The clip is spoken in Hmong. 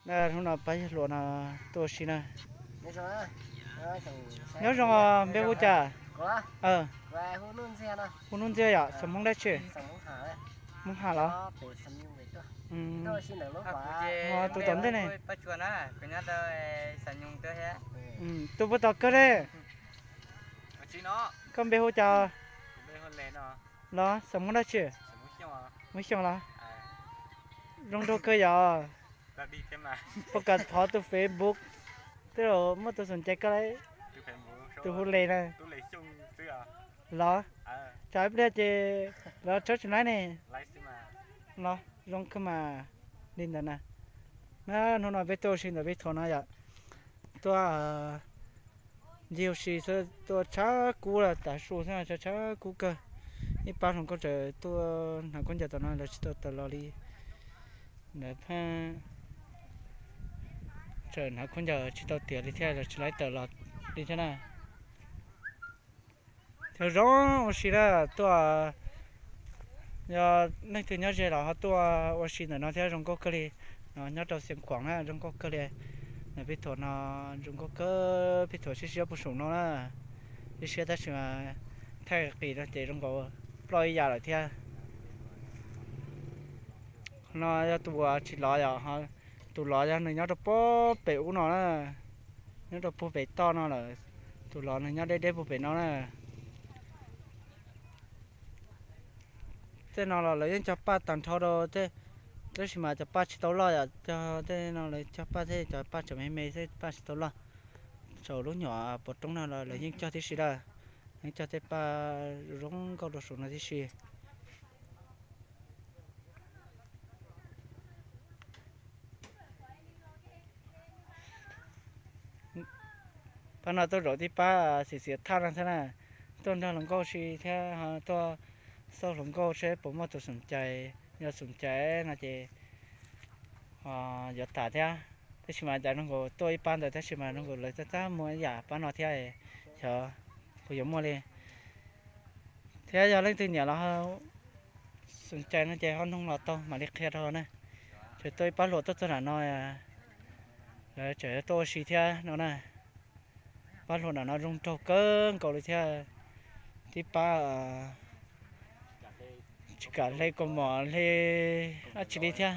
Hnub no pab yawg hluas no tuaj ua si na. Nyob zoo, npe hu cas? Hu Nuj Ntxiag yom, xeem Hmoob dab tsi? Hmoob Ham los? Tus tom ntej ne. Tus puas tau kawg li? Koj npe hu cas los? Xeem Hmoob dab tsi? Hmoob Xyooj los? Zoo nraug kawg yom. Puas kam thov tus Facebook, twb muaj tus xom cai koj, tus hu Les na. Los, tsam ib pliag ces los tshawb tsis laib ne. Los zoo kawg mas. Li ntawd na, na hnub no peb tuaj ua si ntawm peb thuam no yom, tuaj ncig ua si xwb, tuaj tshav kub lawm, tav su xwb tshav kub kawg. Ib pab hluas nkauj tseem tuaj hnav khaub ncaws tom no, lawv tsis tau tawm los li. Lawv pheej tseem hnav khaub ncaws tsis tau tiav li thiab, lawv tsis laib tawm los li thiab na. Thiab zoo ua si na, tuaj, yog leej twg nyob ze los ho tuaj ua si ntawm no thiab, zoo nkauj kawg li. No nyob rau Xeev Khuam na, zoo nkauj kawg li. Ntawm peb thuam no zoo nkauj kawg, peb thuam siab siab puag saum no na. Siab siab tab sis mas thaij qis no ces zoo nkaus ploj ib yam lawm thiab. No yog tus uas tsis lov yom, tus lov yog nws nyob rau puag pem ub no na, nyob rau puag pem toj no lawm. Tus lov nws nyob deb deb puag pem no na. Tej no los lawv yeej cog paj tag nrho rau, tab sis mas cov paj tsis tau loj yom, cog tej no lawv cog paj thiab, cov paj tseem me me xwb, paj tsis tau loj. Saum lub nyuam pov roob no los lawv yeej cog tib si lawm, yeej cog tej paj zoo nkauj rau saum no tib si. Pab no tuaj zaum tib pab xiv xiav thaj no thiab na, tuaj nrog hluas nkauj si thiab tuaj xauj hluas nkauj seb puas muaj tus xom cai, yog xom cai no ces yuav tham thiab. Tab sis mas cas zoo nkaus tuaj ib pab ntawd tab sis mas zoo nkaus lawv txaj txaj muag ib yam pab no thiab, xyov puas yuav muaj li. Thiab yog leej twg nyiam los xom cai no ces ho noog los tau mam li qhia rau na. Tseem tuaj ib pab hluas tuaj txog nram no, lawv tseem tuaj ua si thiab no na. Pab hluas nram no zoo nraug kawg nkaus li thiab. Tib pab tsis kam hle kaus mom hle dab tsi li thiab.